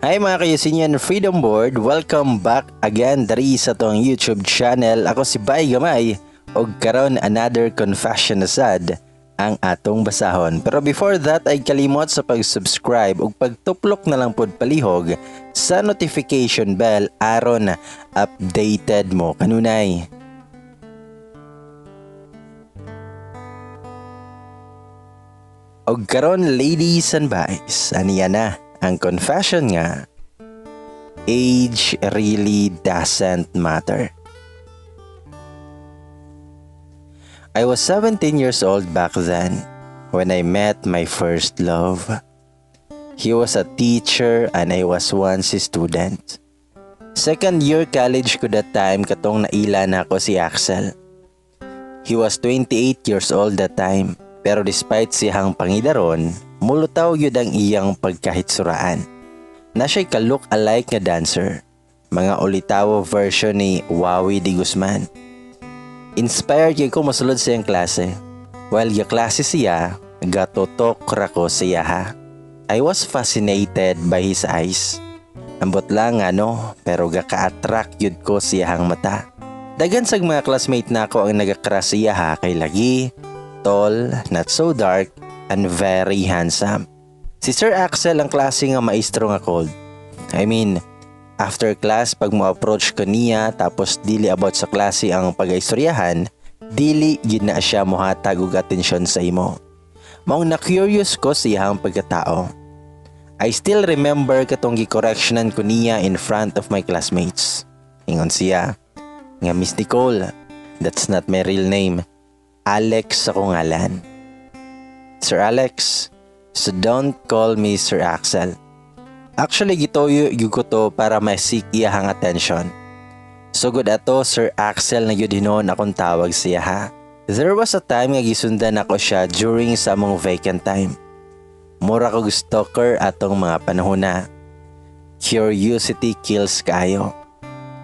Hi, mga ka-Eugenian Freedom Board! Welcome back again diri sa atong YouTube channel. Ako si Bay Gamay og karon another confession na sad ang atong basahon. Pero before that ay kalimot sa pag-subscribe ug pagtuplok na lang pod palihog sa notification bell aron updated mo kanunay. Og karon, ladies and boys, aniya na ang confession nga "Age Really Doesn't Matter." I was 17 years old back then when I met my first love. He was a teacher and I was once a student. Second year college ko that time katong naila na ako si Axel. He was 28 years old that time, pero despite siyang pangidaron, mulutaw yun ang iyang pagkahitsuraan. Na siya'y ka-look alike nga dancer. Mga ulitawo version ni Wowie de Guzman. Inspired kay ko masulod sa iyang klase. While ga klase siya, gatutok ra ko siya ha. I was fascinated by his eyes. Ambot lang ano, pero gaka-attract yun ko siyahang mata. Daghan sag mga classmate nako ang nagakrush siya ha kay lagi, tall, not so dark, and very handsome. Si Sir Axel ang klase nga maestro nga cold. I mean, after class, pag mo-approach ko niya tapos dili about sa klase ang pag-istoryahan, dili gid na siya mohatag og atensyon sa imo. Maong na-curious ko sa iyang pagkatao. I still remember katong gi-correctionan ko niya in front of my classmates. Ingon siya, nga "Miss Nicole," that's not my real name. Alex ako ngalan. "Sir Alex, so don't call me Sir Axel." Actually, gituyo gyud ko to para ma-seek iyahang attention. Sugod ato, Sir Axel na gyud hinuon akong tawag siya ha. There was a time nga gisundan ako siya during sa among vacant time. Mura kog stalker atong mga panahon na. Curiosity kills kaayo.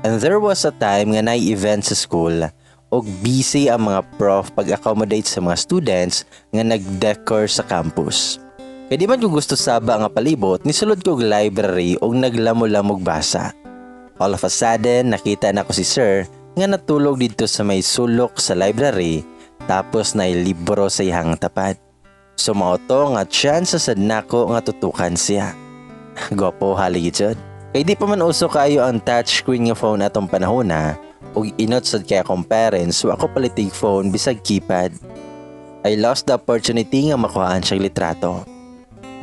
And there was a time nga nay event sa school og busy ang mga prof pag-accommodate sa mga students nga nag-decor sa campus. Kay di man ko gusto saba nga palibot, nisulod ko og library og naglamo-lamog basa. All of a sudden, nakita na ko si sir nga natulog dito sa may sulok sa library tapos na libro sa iyang tapad. So mao to nga chance sad nako nga tutukan siya. Gwapo hali jud. Kay di pa man uso kayo ang touchscreen nga phone atong panahon na ug inot sad kay akong parents wa ako palitig phone bisag keypad. I lost the opportunity nga makuhaan siya litrato.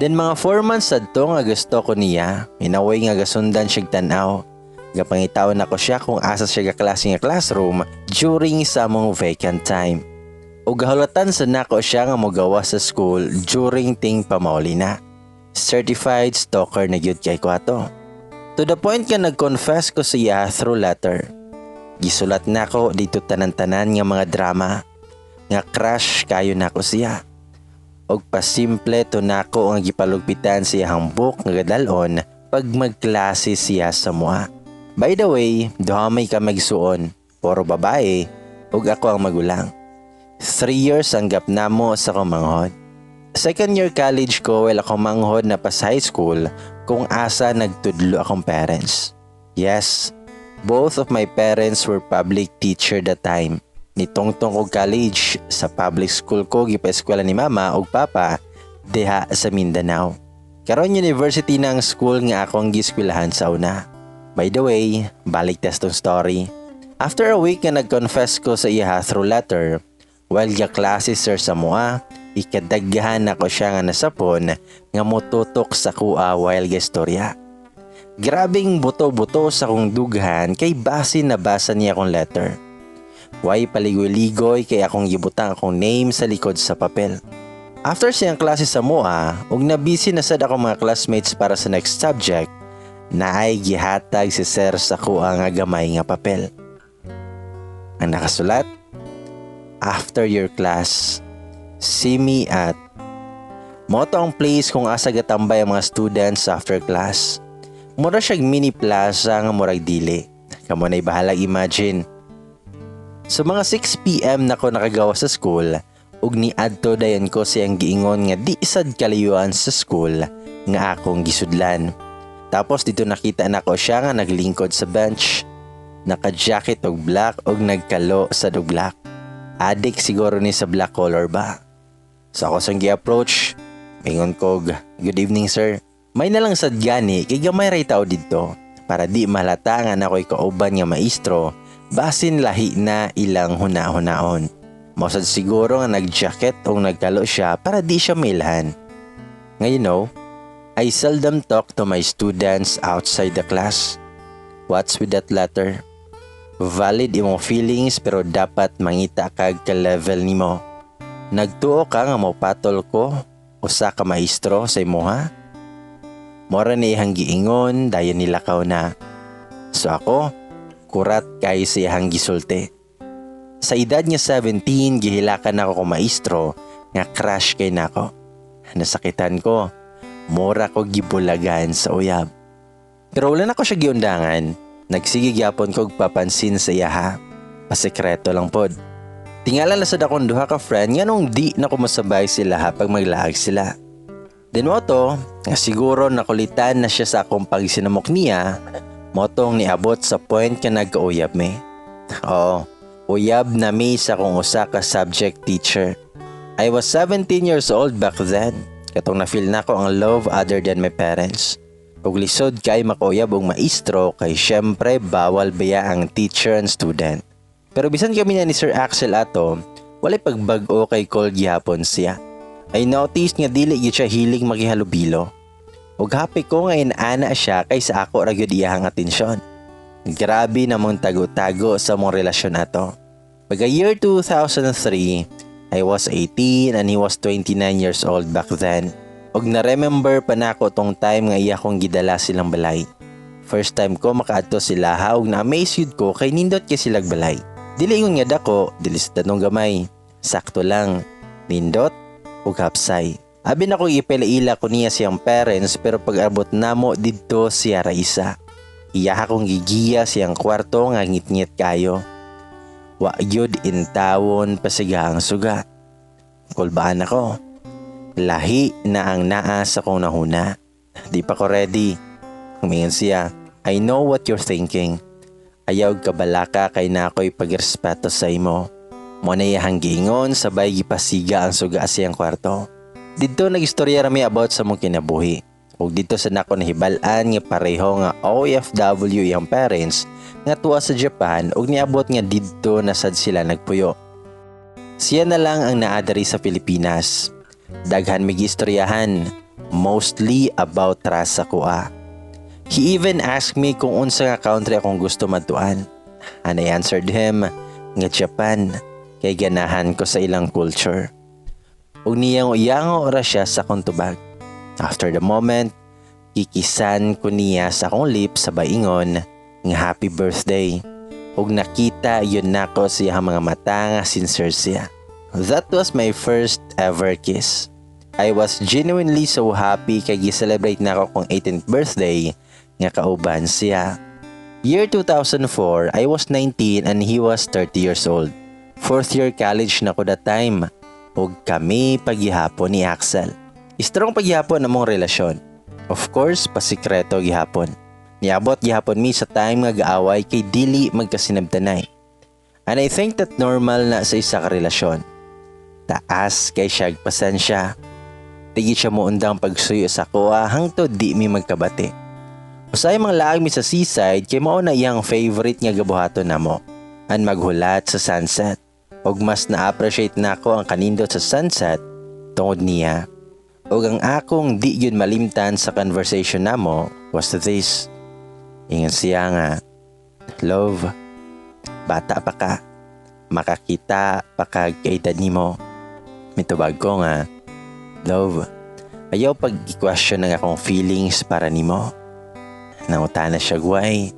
Then mga 4 months adto nga gusto ko niya, inaway nga gasundan siya tan-aw. Gapangitaon nako siya kung asa siya gaklase nga classroom during sa among vacant time. Ug gahulatan sa nako siya nga mogawa sa school during ting pamauli na. Certified stalker na gyud kay ko ato. To the point nga nag-confess ko siya through letter. Gisulat nako dito tanan-tanan nga mga drama nga crush kayo nako siya. Og pasimple to nako ang gipalugpitan siya ang book nga gadalon pag magklase siya sa mua. By the way, duha may ka magsuon, puro babae ug ako ang magulang. 3 years ang gap namo sa kumanghod. Second year college ko while ako manghod na pas high school kung asa nagtudlo akong parents. Yes, both of my parents were public teacher that time. Nitungtong og college, sa public school ko gipa-eskwela ni mama ug papa diha sa Mindanao. Karon university na ang school nga akong gieskwelahan sa una. By the way, balik ta sa story. After a week nga nag-confess ko sa iya through letter, while ga klase sir sa mua, ikadaghan nako siya nga nasapon nga motutok sa kuha while ga istorya. Grabing buto-buto sa kong dughan kay base nabasa niya akong letter. Way paligoy-ligoy kay akong gibutang akong name sa likod sa papel. After siyang klase sa mua, ug na-busy na sad akong mga classmates para sa next subject, naay gihatag si sir sa kuha nga gamay nga papel. Ang nakasulat, "After your class, see me at" Mao to ang place kung asa gatambay ang mga students after class. Mura siyang mini plaza nga murag dili. Kamo na'y bahalag imagine. So mga 6 p.m. na ko nakagawa sa school ug niadto dayon ko siyang giingon nga di sad kalayuan sa school nga akong gisudlan. Tapos didto nakita nako siya nga naglingkod sa bench. Naka-jacket og black og nagkalo sa og black. Adik siguro ni sa black color ba. So ako sang gi-approach, mingon kog, "Good evening, sir." May na lang sad gani kay gamay ray tao didto para di mahalata nga naa ko'y kauban nga maestro, basin lahi na ilang huna-hunaon. Mao sad siguro nga nag-jacket o nagkalo siya para di siya mailhan. Nga I seldom talk to my students outside the class. What's with that letter? Valid imong feelings, pero dapat mangita kag ka-level nimo. Nagtuo ka nga mopatol ko, usa ka maestro, sa imuha? Mora ni iyang giingon, dayon nilakaw na. So ako, kurat kay sa iyang gisulti. Sa edad nga 17, gihilakan ako ko maestro nga crush kay nako. Nasakitan ko. Mura ko gibulagan sa uyab. Pero wala na ko siya giundangan. Nagsige gyapon kog papansin sa iyaha. Pasekreto lang pod. Tingala na sad akong duha ka friend nganong di na ko masabay sila ha pag maglaag sila. Then mao to, nga siguro nakulitan na siya sa akong pagsinamok niya, mao tong niabot sa point nga nagkauyab mi. Oo, uyab na mi sa akong usa ka subject teacher. I was 17 years old back then. Katong na-feel nako ang love other than my parents. Ug lisod kay makauyab og maestro kay syempre bawal baya ang teacher and student. Pero bisan kami na ni Sir Axel ato, walay pagbag-o kay cold gihapon siya. I noticed nga dili gyud siya hilig makihalubilo. Ug happy ko nga inana siya kay sa ako ra gyud iyahang atensyon. Grabe namong tago-tago sa mong relasyon ato. Pagka year 2003, I was 18 and he was 29 years old back then. Ug na-remember pa nako tong time nga iya kong gidala silang balay. First time ko makaadto sila ha ug na-amaze yun ko kay nindot kay silag balay. Dili ingon nga dako, dili sa tanong gamay. Sakto lang, nindot ug hapsay. Abi na ko ipila-ila ko niya siyang parents, pero pag abot namo didto, siya ra isa. Iya akong gigiya siyang kwarto nga ngit-ngit kayo. Wa gyud intawon pasigahang suga. Kulbaan ako. Lahi na ang naa sa kong nahuna. Di pa ko ready. Humingan siya, "I know what you're thinking. Ayaw kabalaka kay na ako'y pagrespeto sa imo." Mo na iyahang giingon sabay gipasiga ang suga sa iyang kwarto. Didto nagistorya rami about sa mong kinabuhi. Ug didto sa nako nahibal-an nga pareho nga OFW iyang parents nga tuwa sa Japan ug niabot nga didto na sad sila nagpuyo. Siya na lang ang naa diri sa Pilipinas. Daghan mig istoryahan, mostly about ra sa kuha. He even asked me kung unsa nga country akong gusto madtuan. And I answered him nga Japan kay ganahan ko sa ilang culture. Ug niyango-yango ra siya sa akong tubag. After the moment, kikisan ko niya sa akong lips sabay ingon nga happy birthday. Ug nakita yun nako sa iyang mga mata nga sincere siya. That was my first ever kiss. I was genuinely so happy kay gi-celebrate nako akong 18th birthday nga kauban siya. Year 2004, I was 19 and he was 30 years old. Fourth year college na ko that time. Ug kami paghihapon ni Axel. Strong paghihapon among relasyon. Of course, pasikreto gihapon. Niabot gihapon mi sa time nga gaaway kay dili magkasinabtanay. And I think that normal na sa isa ka relasyon. Taas kay siya pasensya. Tigi siya moundang pagsuyo sa kuha hangtod di mi magkabati. Usahay manglaag mi sa seaside kay mao na iyang favorite nga gabuhaton namo. Ang maghulat sa sunset. Ug mas na-appreciate nako ang kanindot sa sunset tungod niya. Ug ang akong di yun malimtan sa conversation namo was this. Ingon siya nga, "Love, bata pa ka. Makakita pa kag kaedad nimo." Mitubag ko nga, "Love, ayaw pag i-question ang akong feelings para nimo." Nangutana siya, "Why?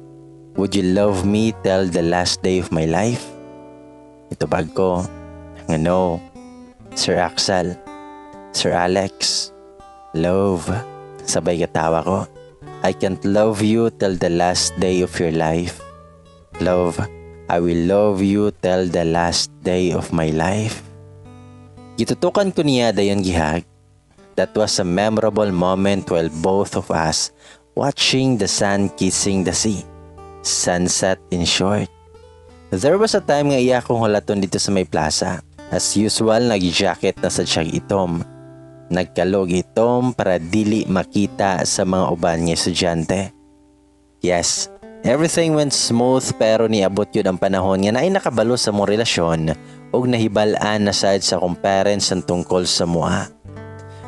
Would you love me till the last day of my life?" Itubag ko nga no, Sir Axel, Sir Alex, love, sabay katawa ko. I can't love you till the last day of your life. Love, I will love you till the last day of my life. Gitutukan ko niya, dayon gihag. That was a memorable moment while both of us Watching the sun kissing the sea. Sunset, in short. There was a time nga iya akong hulaton dito sa may plaza. As usual, nag-jacket na sa siyang itom. Nagkalog itom para dili makita sa mga uban nga estudyante. Yes, everything went smooth, pero niabot yun ang panahon nga naay nakabalo sa among relasyon ug nahibal-an na sad sa akong parents ang tungkol sa amoa.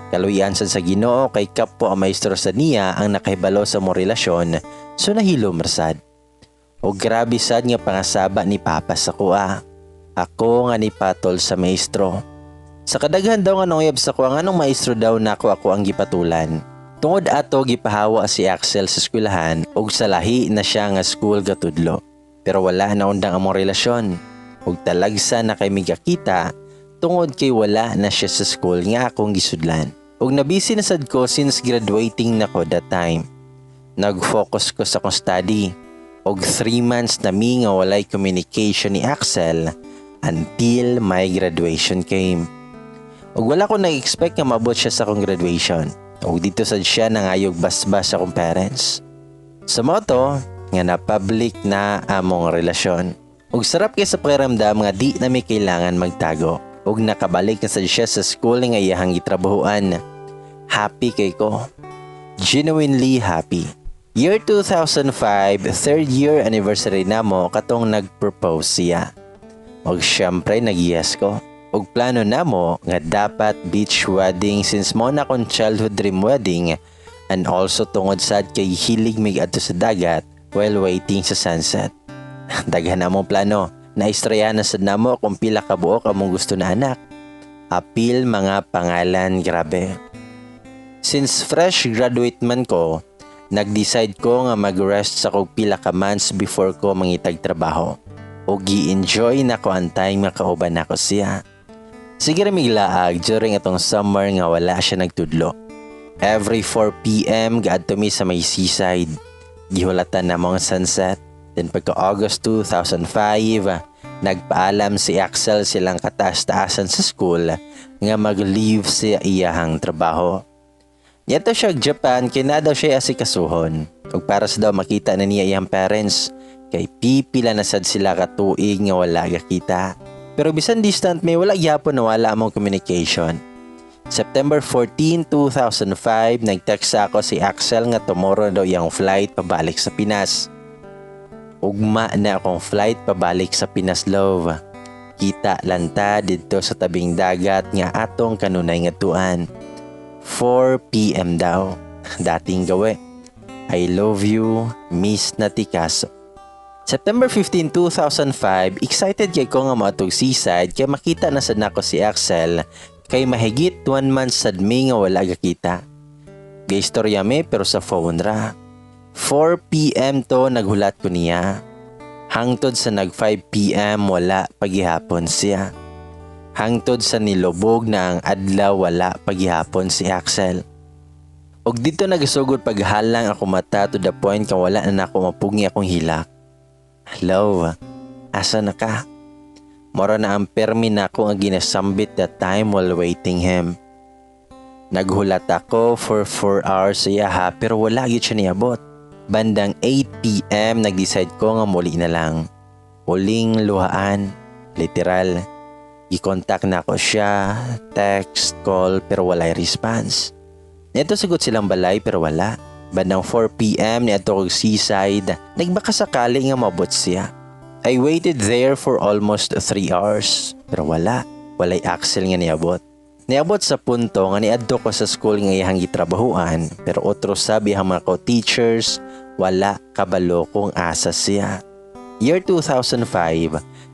Kaluyan sad sa Ginoo kay kapwa ang maestro sa niya ang nakahibalo sa among relasyon, so nahilom ra sad. O grabe sad nga pangasaba ni Papa sa akoa. Ako nga nipatol sa maestro. Sa kadaghan daw nga nanguyab sa akoa, nganong maestro daw nako ako ang gipatulan. Tungod ato, gipahawa si Axel sa eskwelahan ug sa lahi na siya nga school gatudlo. Pero wala na undang among relasyon. Ug talagsa na kay migakita tungod kay wala na siya sa school nga akong gisudlan. Ug nabisi na sad ko since graduating na ko that time. Nag-focus ko sa akong study. Og 3 months na mi nga walay communication ni Axel until my graduation came. Ug wala ko nag-expect nga maabot siya sa akong graduation. Ug dito sad siya nangayog basbas sa akong parents. Sa mao to nga na public na among relasyon. Ug sarap kay sa pakiramdam nga di na mi kailangan magtago. Ug nakabalik na sad siya sa school nga iyahang gitrabahuan. Happy kay ko. Genuinely happy. Year 2005, third year anniversary namo katong nag-propose siya. Ug syempre nag-yes ko. Ug plano namo nga dapat beach wedding since mao na akong childhood dream wedding and also tungod sad kay hilig mig adto sa dagat while waiting sa sunset. Daghan namong plano. Naistoryahan na sad namo kung pila ka buok among gusto na anak. Apil mga pangalan, grabe. Since fresh graduate man ko, nag-decide ko nga mag-rest sa kog pila ka months before ko mangitag trabaho. O gi-enjoy na ko ang time nga kauban nako siya. Sige ra miglaag during atong summer nga wala siya nagtudlo. Every 4 p.m. gaadto mi sa may seaside. Gihulatan namo ang sunset. Then pagka August 2005, nagpaalam si Axel silang kataas-taasan sa school nga mag-leave sa iyahang trabaho. Niadto siya Japan kay naa daw siya asikasuhon. Ug para sa daw makita na niya iyang parents kay pipila na sad sila ka tuig nga wala gakita. Pero bisan distant may, wala gyapon nawala among communication. September 14, 2005, nag-text ako si Axel nga tomorrow daw iyang flight pabalik sa Pinas. Ugma na akong flight pabalik sa Pinas, love. Kita lanta didto sa tabing dagat nga atong kanunay nga tuan. 4 p.m. daw. Dating gawi. I love you, Miss Natikaso. September 15, 2005, excited kay ko nga moadtog seaside kay makita na sad nako si Axel kay mahigit 1 month sad mi nga wala gakita. Gaistorya mi pero sa phone ra. 4 p.m. to naghulat ko niya. Hangtod sa nag 5 p.m., wala pagihapon siya. Hangtod sa nilubog na ang adlaw, wala pagihapon si Axel. Og dito nagsugod paghalang ako mata to the point kang wala na nako mapugngi akong hilak. Hello, asa na ka? Mora na ang permi na ako nga ginasambit that time while waiting him. Naghulat ako for 4 hours sa iyaha pero wala gyud siya niabot. Bandang 8 p.m., nag-decide ko nga muli na lang. Uling luhaan, literal. Gi-contact na ako siya, text, call, pero walay response. Niadto sagot silang balay pero wala. Bandang 4 p.m., niadto kog seaside, nagbaka sakali nga maabot siya. I waited there for almost 3 hours pero wala. Walay Axel nga niabot. Niabot sa punto nga niadto ko sa school nga iyang gitrabahuan pero otro sabi ang mga co-teachers, wala kabalo kung asa siya. Year 2005,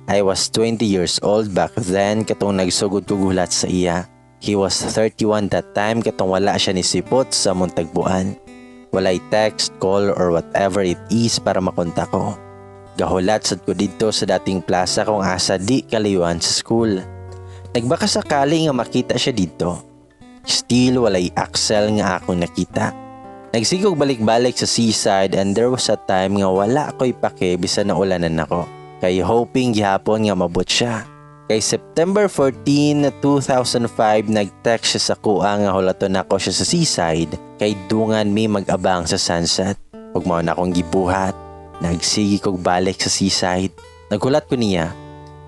I was 20 years old back then katong nagsugod ko gulat sa iya. He was 31 that time katong wala siya ni sipot sa among tagbuan. Walay text, call or whatever it is para makontak ko. Gahulat sad ko didto sa dating plaza kung asa di kalayuan sa school. Nagbaka sakali nga makita siya didto. Still walay Axel nga akong nakita. Nagsigog balik-balik sa seaside and there was a time nga wala ko'y pake bisan na ulanan ako. Kay hoping gihapon nga mabot siya. Kay September 14, 2005, nag-text siya sa akoa nga hulaton nako siya sa seaside kay dungan mi mag-abang sa sunset. Ug mao na akong gibuhat. Nagsigi kog balik sa seaside. Naghulat ko niya.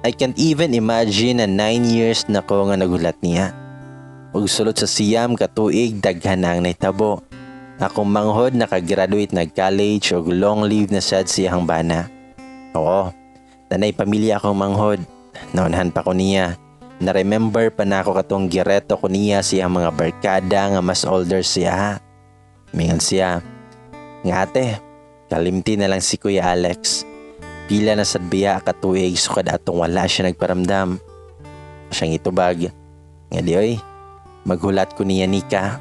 I can't even imagine na 9 years na ko nga naghulat niya. Ug sulod sa 9 ka tuig, daghan na ang nahitabo. Akong manghod nakagraduate nag college ug long live na sad siyang bana. Oo, tanay pamilya akong manghod. Naunhan pa ko niya. Na-remember pa na ako katong gireto ko niya siyang mga barkada nga mas older siya. Mingon siya, nga ate, kalimti na lang si Kuya Alex. Pila na sad biya katuig sukad atong wala siya nagparamdam. Siyang itubag, nga di oy, maghulat ko niya nika.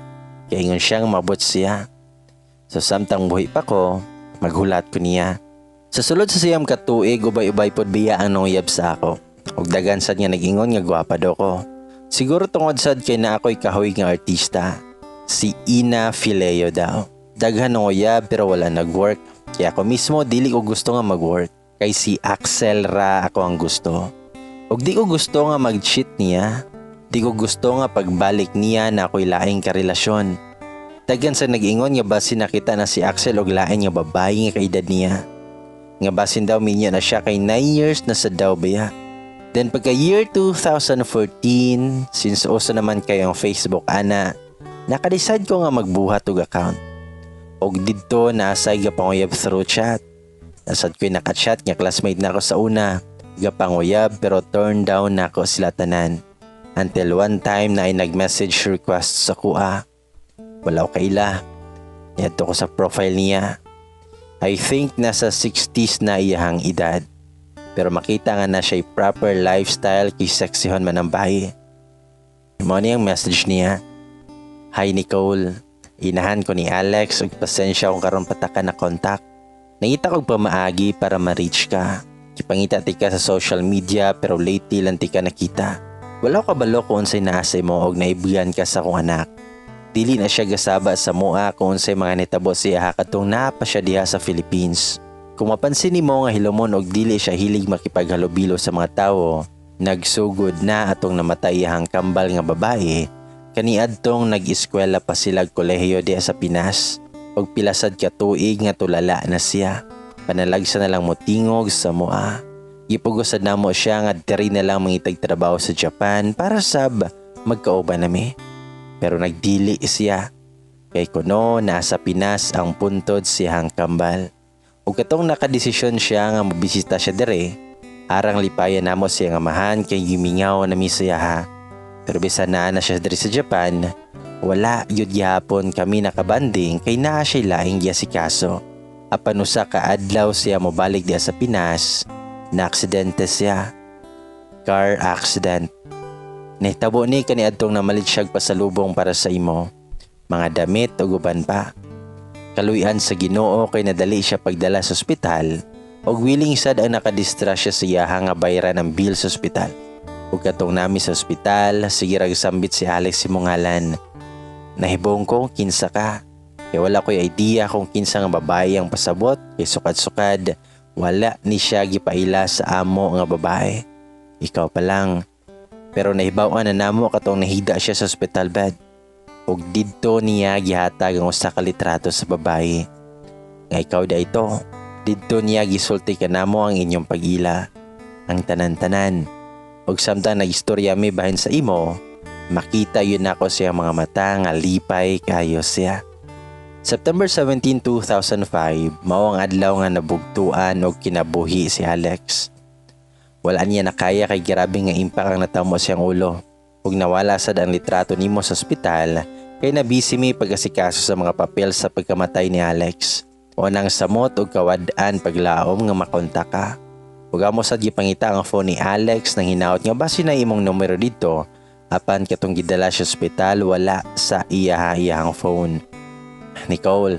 Kay ingon siyang mabot siya. So samtang buhi pa ko, maghulat ko niya. Sa sulod sa 9 ka tuig, ubay-ubay pod biya ang nanguyab sa ako. Ug daghan sad nga nag-ingon nga gwapa daw ko. Siguro tungod sad kay naa ko'y kahuig nga artista. Si Ina Fileo daw. Daghan nanguyab pero wala nag-work. Kaya ako mismo dili ko gusto nga mag-work. Kay si Axel ra ako ang gusto. Ug di ko gusto nga mag-cheat niya. Di ko gusto nga pagbalik niya na ako'y laing karelasyon. Daghan sa nag-ingon nga basin nakita na si Axel og lain nga babae nga kaedad niya. Nga basin daw minyo na siya kay 9 years na sa daw baya. Then pagka year 2014, since uso naman kayong Facebook ana, naka-decide ko nga magbuhat og account. Og didto naasay gapanguyab through chat. Nasad ko'y naka-chat nga classmate na ako sa una. Gapanguyab pero turn down na ako sila tanan. Until one time na ay nag-message request sa kuha. Wala ko kaila. Niadto ko sa profile niya. I think nasa 60s na iyahang edad. Pero makita nga na siya'y proper lifestyle kay sexyhon man ang bahay. Mao ni ang message niya. "Hi Nicole, inahan ko ni Alex ug pasensya kung karon pa ta ka na contact. Nangita kog pamaagi para ma-reach ka. Gipangita tika sa social media pero lately lang tika nakita. Wala ko kabalo kung unsay naa sa imo og naibgan ka sa akong anak. Dili na siya gasaba sa mua kung unsay mga nitabo siya katong naa pa siya diha sa Philippines. Kung mapansin nimo nga hilumon og dili siya hilig makipaghalubilo sa mga tawo, nagsugod na atong namatay iyang kambal nga babae kaniadtong nag-eskwela pa sila kolehiyo diha sa Pinas. Og pilasad ka tuig nga tulala na siya. Panalagsa na lang motingog sa mua. Gipugosad namo siya nga diri na lang mangitag trabaho sa Japan para sab magkauban nami. Pero nagdili siya. Kay kuno nasa Pinas ang puntod siyang kambal. Ug katong nakadesisyon siya nga mobisita siya dire, arang lipayan namo siya nga amahan kay gimingaw nami siya ha. Pero bisan naa na siya diri sa Japan, wala yun gihapon kami nakabanding kay naa siya laing giasikaso. Apan usa ka adlaw siya mobalik diha sa Pinas, na-aksidente siya. Car accident. Nahitabo ni kaniadtong namalit siyag pasalubong para sa imo, mga damit ug uban pa. Kaluy-an sa Ginoo kay nadali siya pagdala sa ospital ug willing sad ang nakadisgrasya sa iyaha nga bayaran ang bill sa ospital. Ug katong nami sa ospital, sige rag sambit si Alex imong ngalan. Nahibong ko kinsa ka. Kay wala ko'y idea kung kinsa nga babae ang pasabot kay sukad-sukad wala ni siya gipaila sa amo nga babae. Ikaw pa lang. Pero nahibaw-an na namo katong nahida siya sa hospital bed. Ug didto niya gihatag ang usa ka litrato sa babae. Nga ikaw da ito. Didto niya gisulti kanamo ang inyong pag-ila. Ang tanan-tanan. Ug samtang nagistorya mi bahin sa imo, makita yun nako siya mga mata nga lipay kayo siya." September 17, 2005, mao ang adlaw nga nabugtuan og kinabuhi si Alex. Wala niya nakaya kay grabe nga impact ang natamo siyang ulo. Ug nawala sad ang litrato nimo sa ospital kay nabisi mi pag-asikaso sa mga papel sa pagkamatay ni Alex. O nang samot og kawad-an paglaom nga makontak ka. Ug amo sad gipangita ang phone ni Alex nang hinaot nga base na imong numero dito, apan katong gidala siya ospital wala sa iyaha iyahang phone. Nicole,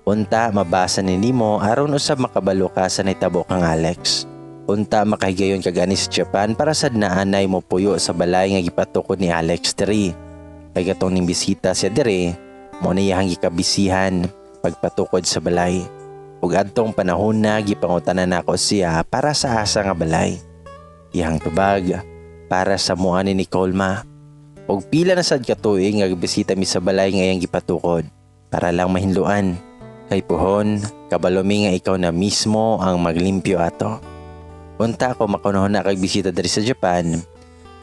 unta mabasa ni nimo aron usab makabalo ka sa nahitabo kang Alex. Unta makahigayon ka gani sa Japan para sad naanay mo puyo sa balay nga gipatukod ni Alex diri. Kay katong ning bisita siya diri, mo na iyang gikabisihan pagpatukod sa balay. Ug adtong panahon na gipangutanan nako siya para sa asa nga balay. Iyang tubag, Para sa mua ni Nicole, ma. Og pila na sad ka tuig nga bisita mi sa balay nga iyang gipatukod para lang mahinluan. Kay puhon, kabalo mi nga ikaw na mismo ang maglimpyo ato. Unta ko makunahon na kag bisita diri sa Japan,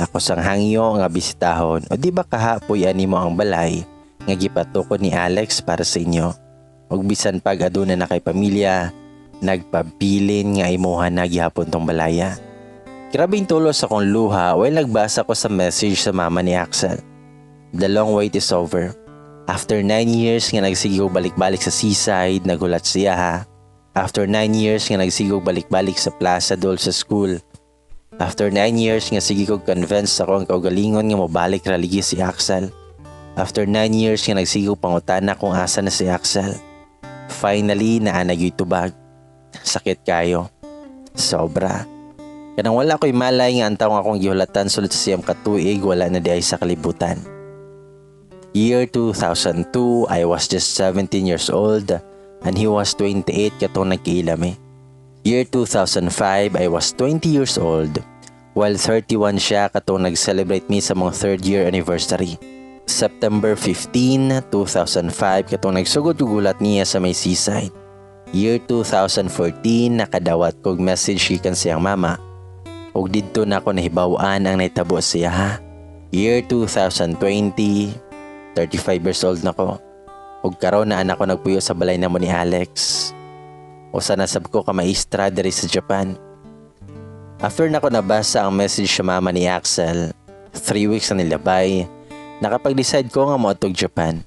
ako sang hangyo nga bisitahon o di ba kahapoy ani mo ang balay nga gipatukod ni Alex para sa inyo. Og bisan pag aduna na kay pamilya, nagpabilin nga imuha na gihapon tong balaya. Grabing tulos akong luha while nagbasa ko sa message sa mama ni Axel. The long wait is over. After 9 years nga nagsigo balik-balik sa seaside, nagulat siya ha. After 9 years nga nagsigo balik-balik sa plaza dol sa school. After 9 years nga sige kog convince ako ang kaugalingon nga mobalik ra ligi si Axel. After 9 years nga nagsigo pangutana kung asa na si Axel. Finally, naa na tubag. Sakit kayo. Sobra. Kanang wala ko'y malay nga ang taong akong gihulatan sulod sa 9 ka tuig wala na diay sa kalibutan. Year 2002, I was just 17 years old and he was 28 katong nagkaila mi. Year 2005, I was 20 years old while 31 siya katong nag-celebrate mi sa mga third year anniversary. September 15, 2005 katong nagsugod gulat niya sa may seaside. Year 2014, nakadawat kog message gikan siyang mama. Ug didto na ako nahibaw-an ang nahitabo siya ha. Year 2020, 35 years old na ko. Ug karon naa ko nagpuyo sa balay namo ni Alex. Usa na sab ko ka maestra diri sa Japan. After na ko nabasa ang message sa mama ni Axel, 3 weeks na nilabay, nakapag-decide ko nga moadtog Japan.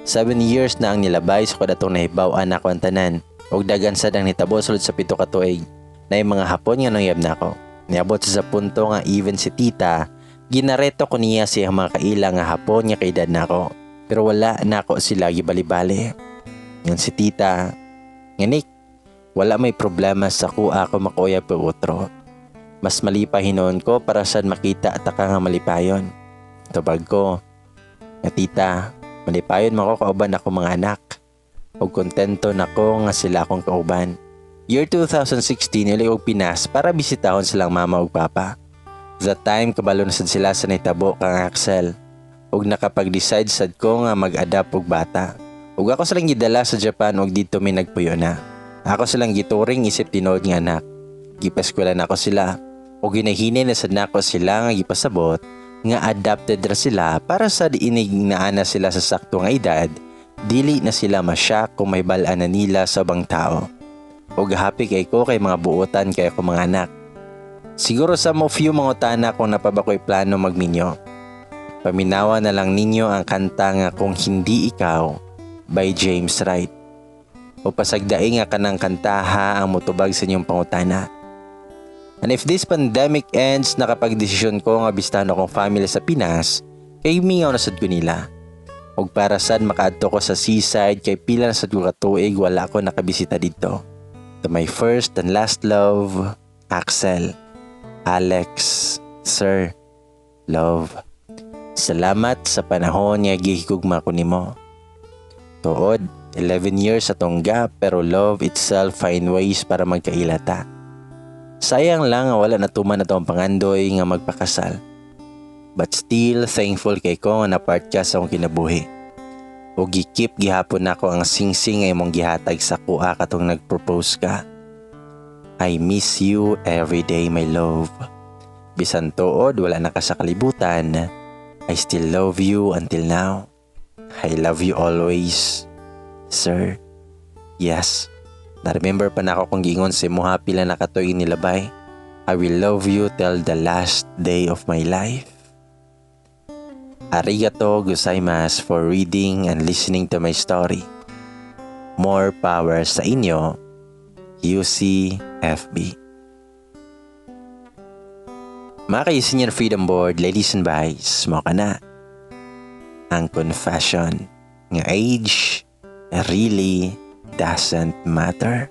7 years na ang nilabay sukad atong nahibaw-an ako ang tanan. Ug daghan sad ang nitabo sulod sa 7 ka tuig. Na mga Hapon nga nanguyab nako. Niabot sa punto nga even si tita, ginareto ko niya siya mga kaila nga Hapon nga kaedad nako. Pero wala nako sila gibali-bali. Ngan si tita, nga Nick, wala may problema sa kuha ko makuya pa otro. Mas malipay hinuon ko para sad makita at ka nga malipayon. Tubag ko, nga tita, malipayon man ko kauban ako mga anak. Ug kontento nako nga sila akong kauban. Year 2016, nili og Pinas para bisitahon silang mama ug papa. That time, kabalo na sad sila sa nitabo kang Axel. Ug nakapag-decide sad ko nga mag-adapt og bata. Ug ako silang gidala sa Japan ug dito may nagpuyo na. Ako silang gituring isip tinuod nga anak. Gipaskwela nako sila. Ug ginahinay na sad nako sila nga gipasabot nga adopted ra sila para sa inig naana sila sa sakto nga edad, dili na sila ma-shock kung may balaan na nila sa ubang tao. Ug happy kay ko kay mga buotan kay ako mga anak. Siguro some of you mangutana kung naa pa ba ko'y plano magminyo. Paminawa na lang ninyo ang kanta nga Kung Hindi Ikaw by James Wright. O pasagdai nga kanang kantaha ang mutubag sa inyong pangutana. And if this pandemic ends, nakapagdesisyon ko nga bistahan akong family sa Pinas, kay mingaw na sad ko nila. Og para sad makaadto ko sa seaside kay pila na sad ko katuig wala ko nakabisita didto. To my first and last love, Axel, Alex, Sir, love. Salamat sa panahon nga gihigugma ko nimo. Tuod, 11 years atong gap pero love itself find ways para magkaila ta. Sayang lang nga wala natuman na ang pangandoy nga magpakasal. But still thankful kay ko nga na-part ka sa akong kinabuhi. O gi-keep gihapon nako ang singsing nga imong gihatag sa kuha katong nag-propose ka. I miss you every day, my love. Bisan tuod wala na ka sa kalibutan, I still love you until now. I love you always, sir. Yes, na-remember pa na ako kung giingon sa imuha pila na katuig nilabay. I will love you till the last day of my life. Arigato gozaimasu for reading and listening to my story. More power sa inyo, UCFB. Mga ka Freedom Board, ladies and boys, mo ka na. Ang confession nga age really doesn't matter.